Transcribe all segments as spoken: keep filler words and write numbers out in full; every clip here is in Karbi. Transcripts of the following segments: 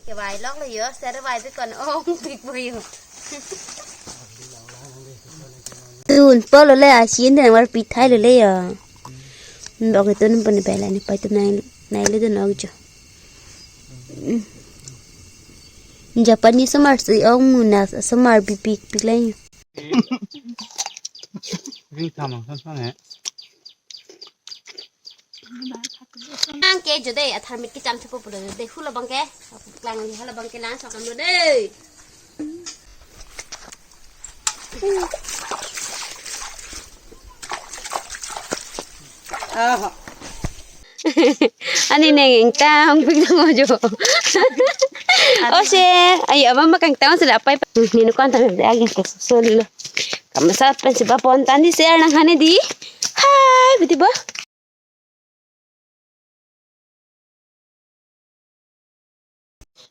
Kevai lok lo jo, ser vai pi kon ong tik po jo. Tun po lo le asin den war pithai lo le jo. Bok itu nang pon bela ni pai tu nai nai le den ok jo. Japan ni somar si ong muna somar pipik pik le jo. Ring thamang san san eh. Ang ke jo dei, atharmit kecham thupo pulo dei, hula bang ke. Klang hula bang ke lang sakam lo dei. Aha. Ani neng ingtang pik tang jo. O se, ayo abang makang tang sila pai. Ni nu kan tang de agi ke soli lo. Kamasat pen si ba pon tani ser nang hane di. Hai, bidi ba.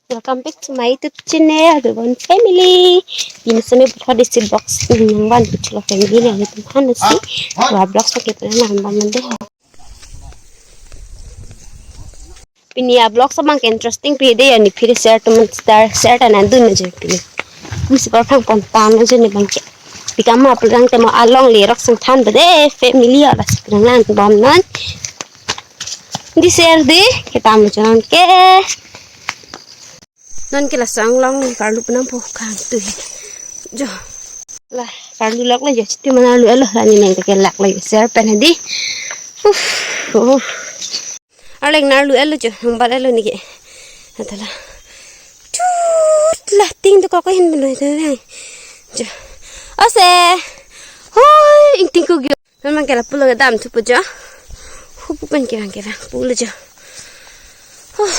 Welcome back to my YouTube channel, everyone family. Pini seme buthot isi vlogs nang van kuchulo family nang itu han si. Wa vlogs pakai pernah nang van mande. Pini a vlogs abang ke interesting pi dei, ani phir share to man star share ta nang dun jo pini. Musi par phang pon tan jo ni bang ke. Bikam ma pulang te mo along le rok sang than bade family ala sik nang lang bom non. Di share di kita mo jalan ke. Non ke la sang long ni karlu penang po kang tu. Jo. La karlu lok la jo chiti mana lu elo la ni neng ke lak la jo share pen di. Uff, uff. Arleng nar lu elo jo, hang bat elo ni ke. Atala. Tut la ting to kok hin belo to. Jo. Ase. Hoi, ingting ko gyo. Memang ke la pulo ke dam thupo jo. Hupu pen ke bang ke bang pulo jo. Huh.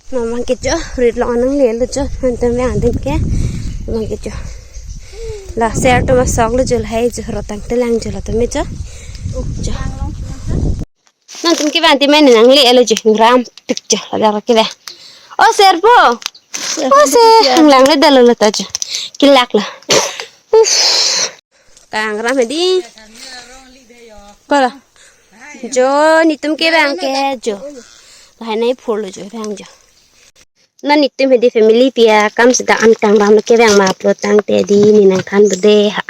Memang ke jo, rit long anang le lo jo. Mantem yang ding ke. Memang ke jo. La share to masok lo jo, lahai jo, rotang telang jo la to me jo. Jo. Mantem ke bang ti men nang le lo jo, ram tik jo, la dak ke bang. O share po. O share, hang lang le dalo la ta jo. Kilak la. Uff. Kangram hedi. Kola. Jo, netum ke bang ke jo. Lahai nai phurlo jo bang jo. Non netum hedi family pia kam sida an kangram ke bang ma upload tangte di ni nang than bede ha.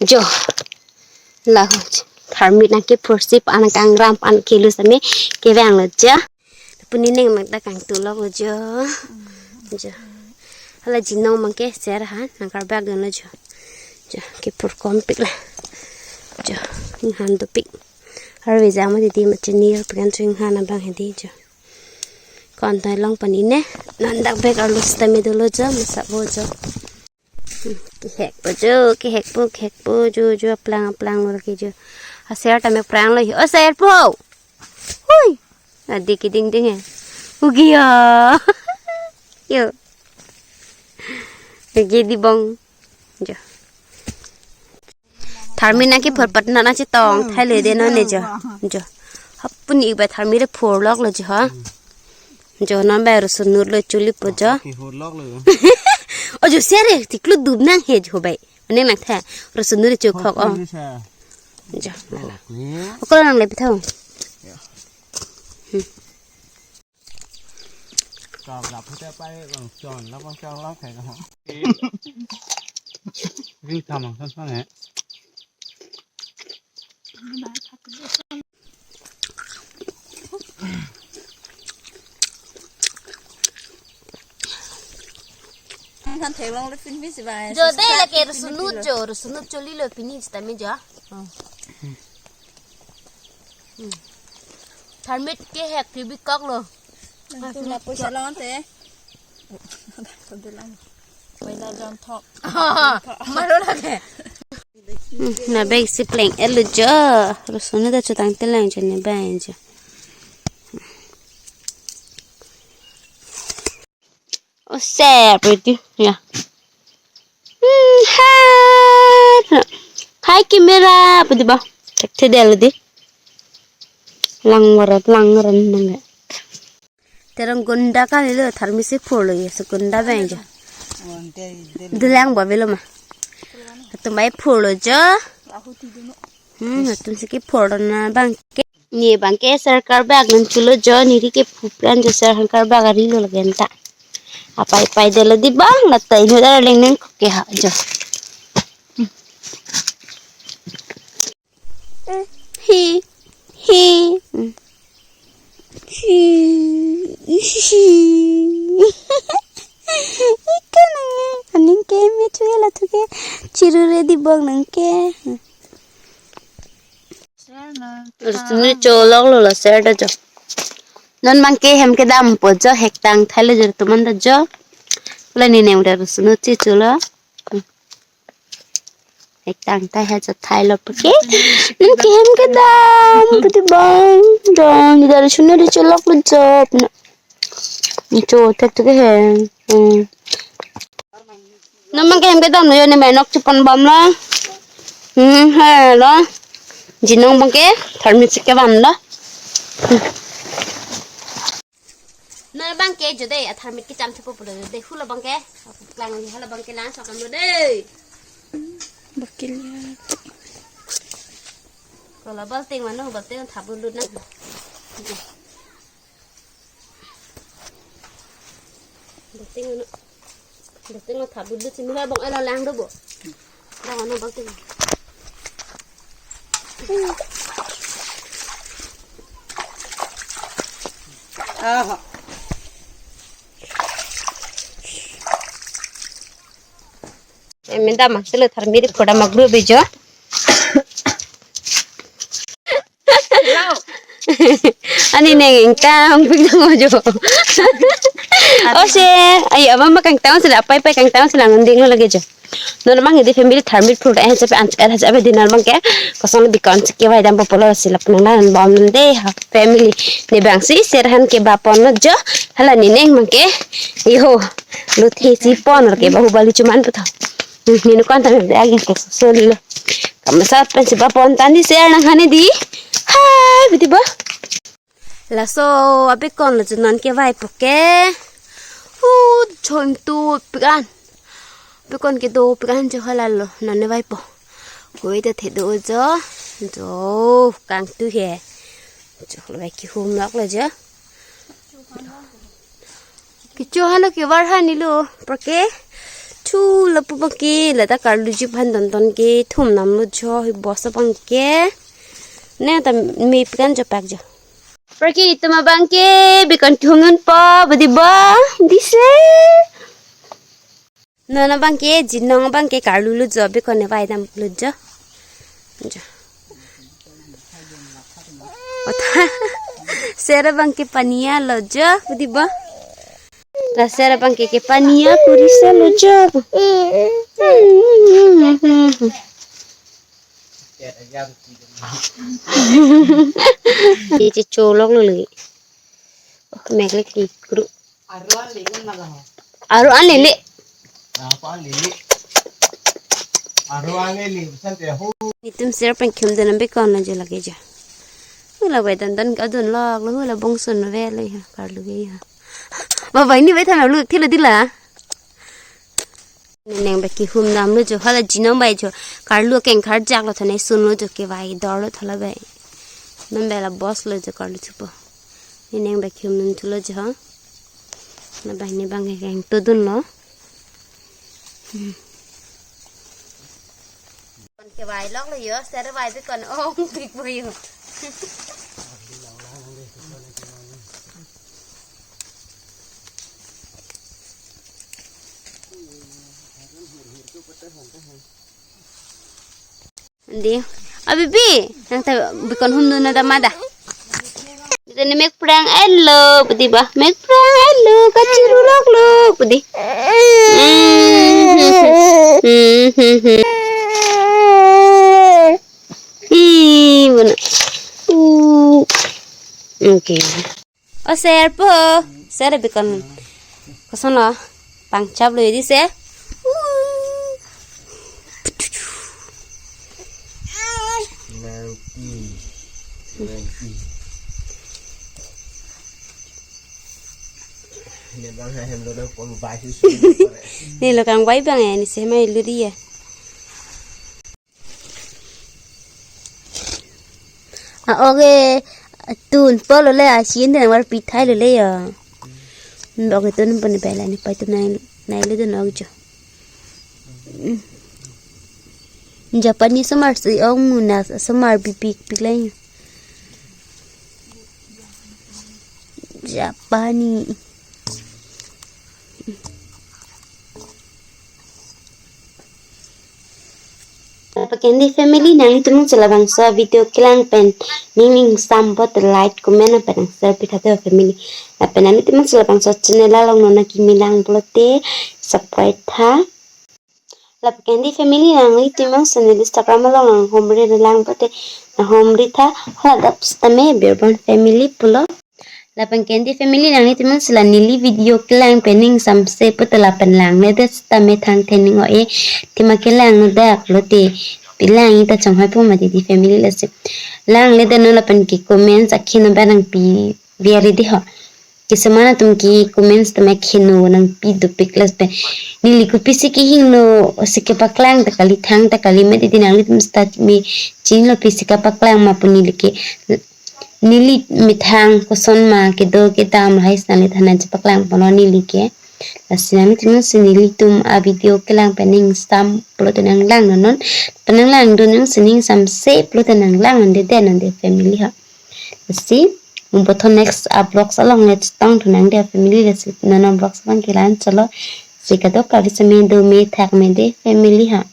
Jo. Lahu. Tharmit nang ke phur sip an kangram an kilu same ke bang lo jo. Puni neng mang ta kangtu lok lo jo. Jo. Hala jinong mang ke share han nang karbak dun lo jo. Jo, ke phur kom pik la. Jo, inghan do pik. Arve jang ma di ma chinir pikan chu inghan abang hedi jo. Kon tai long pani ne. Non dak bek arlo sita me dolo jo, masa bo jo. Hmm, kehek po jo, kehek po, kehek po jo, jo, aplang, aplang lo ke jo. A share ta me prang lo hi. O share po. Hui. Adi ke ding ding eh. Ugi ya. Yo. Ugi di bong. Jo. Tharmit nang ke phur pat na na chetong. Thai le de non ne jo. Jo. Hapuni ba tharmit re phur lok lo jo ha. Jo non ba ro sunur lo chuli po jo. Ki hur lok lo. O jo share tik lo dub nang he jo bai. Neng nang the. Ro sunur cho khok o. Ni sa. Jo. Ni. Okol nang le pithau. Ya. Hmm. Ka la phu ta pai bang chon la bang chon la khai ka. Ring thamang san san eh. Kan theklong le pin mi si bai. Jo de la ke ro sunut jo, ro sunut choli lo pini sita me jo. Oh. Hmm. Tharmit kehek pi bikok lo. Nang tu la poisa long te. Ko de lang. Pai la jam thok. Maro la ke. Hmm, na bag si pleng elo jo. Ro sunut ta chutang telang jo ne bai jo. O share po di ya. Hmm, hai. Hai camera po di ba. Thekthe del di. Lang warat lang ran nang. Terang gunda kan ilo tharmit si phur lo ya, segunda bang jo. Delang ba belo ma. Atum bai phur lo jo. Hmm, atum si ke phur lo na bang ke. Ni bang ke share karbak nang chulo jo, ni ri ke phupran jo share han karbak ari lo lagen ta. Apai pai delo di bang, latai no darling neng koke ha jo. Hi, hi, hi, hi. Ika nang, aning ke me thuke la thuke, chiru re di bang nang ke. Rusunu cholok lo la ser da jo. Non bang ke hem kedampo jo, hek tang thai lo jo, tuman da jo. La ni neng da rusunu chi chulo. Hek tang thai ha jo, thai lo puke. Non ke hem kedam, pudi bang. Dong, di da rusunu di cholok lo jo. Ni cho thek thek ke hem. Hmm. Non bang ke hem kedam lo jo, ne menok chepon bom lo. Hmm, he lo. Jinong bang ke thermos ke bam lo. Hmm. Non bang ke jo dei, a thermos ke cham chepo pulo dei, hula bang ke. Klang ni hala bang ke lang sakam lo dei. Bakil ya. Kalau balting mano, balting thabu lut na. Balting ano. Balting ano thabu lut sini ha bang ela lang do bo. Lang ano balting. Aha. Em, minta mak selo thermos phoda mak gru bejo. Ani neng ingtang pik dong jo. O se, ayo abang bang kangtang sila, apai pai kangtang sila ngunding lo lagi jo. Non bang ke di family thermos phoda eh, chape an chape dinner bang ke. Kosong bikon si kevai dampo pulo sila penang lan bom dei ha family. Ne bang si ser han ke bapon lo jo. Hala ni neng bang ke. Yo. Lo the si pon ke Bahubali chuman pu tha. Hmm, ni nukon tame agi ke soli lo. Kamasat pen si bapon tani ser nang hani di. Hai, pudi ba. Laso abikon lo jo non kevai po ke. Hu, chom tu pikan. Pikon kedo pikan jo hala lo non ne vai po. Koi ta thedo jo. Jo kangtu he. Jo lo vai kihum lok lo jo. Kecho hano kevar hani lo, prake. Chu lapu bang ke, lata karlu ji phan don don ke, thum nam lo jo, hi bosa bang ke. Ne ta me pikan jo pak jo. Prake itum abang ke, bikon kihum non po, pudi ba, dise. Non abang ke, jinong abang ke, karlu lo jo, bikon ne vai dam lo jo. Jo. Ota. Ser abang ke paniya lo jo, pudi ba. La ser abang ke, ke paniya kuri se lo jo. Ichi cholok lo lagi. Oh, mek lagi kru. Aro an lele. Apa an lele? Aro an lele, pesan te ho. Itum ser pen kihum dun abikon lo jo lagi jo. Hula vai dan dan adun lok lo, hula bongsun lo ve lo ya, karlu ve ya. Ba bai ni vai than lo thilo dila. Neng bai kihum dam lo jo, hala jinong bai jo. Karlu keng kharjak lo thane sun lo jo, kevai dor lo thala bai. Non bai la bos lo jo karlu thupo. Neng bai kihum dun thulo jo. La bai ni bang keng to dun lo. Hmm. Kon kevai lok lo jo, ser vai pi kon ong pik bo jo. Andi, abibi, nang ta bikon hum dun na dama da. Bita ni mek prang elo, pudi ba, mek prang elo, kachiru lok lo, pudi. Hmm, hmm, hmm, hmm, hmm. Ih, mana? Uh. Okay. O ser po, ser bikon. Koson lo, pangchap lo di se. Nangki. Nangki. Ne bang ha hem lo nang pon bai su su. Ne lo kang bai bang ya, ni se mai lo di ya. A, okay. Tun po lo le, a, sin den war pi thai lo le ya. Dok itu nang pene pela ni pai tu nai nai le don ok jo. Japani somar si ong muna somar bipik pik lain. Japani. Lapen ke dei family, nanglitum si labangso video kelang pen ning ingsam apot like, comment lapen nang share pitha dei family. Lapen nanglitum si labangso channel along non nangkimi lang pulote subscribe tha. Lapen ke dei family, nanglitum si neli Instagram along nanghomri lang pulote nanghomri tha. Hala adap sitame Birbon family pulo. Lapen ke dei family, nanglitum si la neli video kelang pen ning samse pulote lapen langledet sitame thang thening o-e. Thima kelang no dak pulote pi lang-i ta chonghoi po mati dei family lasi. Langledet non lapen ke comments akhei no ba nangpi viari dei ho. Kisuman atum ke comments tame akhei no nangpi dopik lasi pen. Neli kopisi kehingno si kepaklang ta kali, thang ta kali, mati dei nanglitum start me chinilo pisi kepaklang ma pu neli ke. Neli methang koson ma kedo kedam lahai si nangli than nangchepaklang ponlo neli ke. Lasi nanglitum si nelitum a video kelang pen ning sam pulote nanglang non non. Pen nanglang dun nang si ning samse pulote nanglang non dei dei non dei family ha. Lasi, mo puthot next a vlogs along le chetong thu nang dei family, lasi non non vlogs abang ke la-an chotlo. Si kadokave sitame dome thakme dei family ha.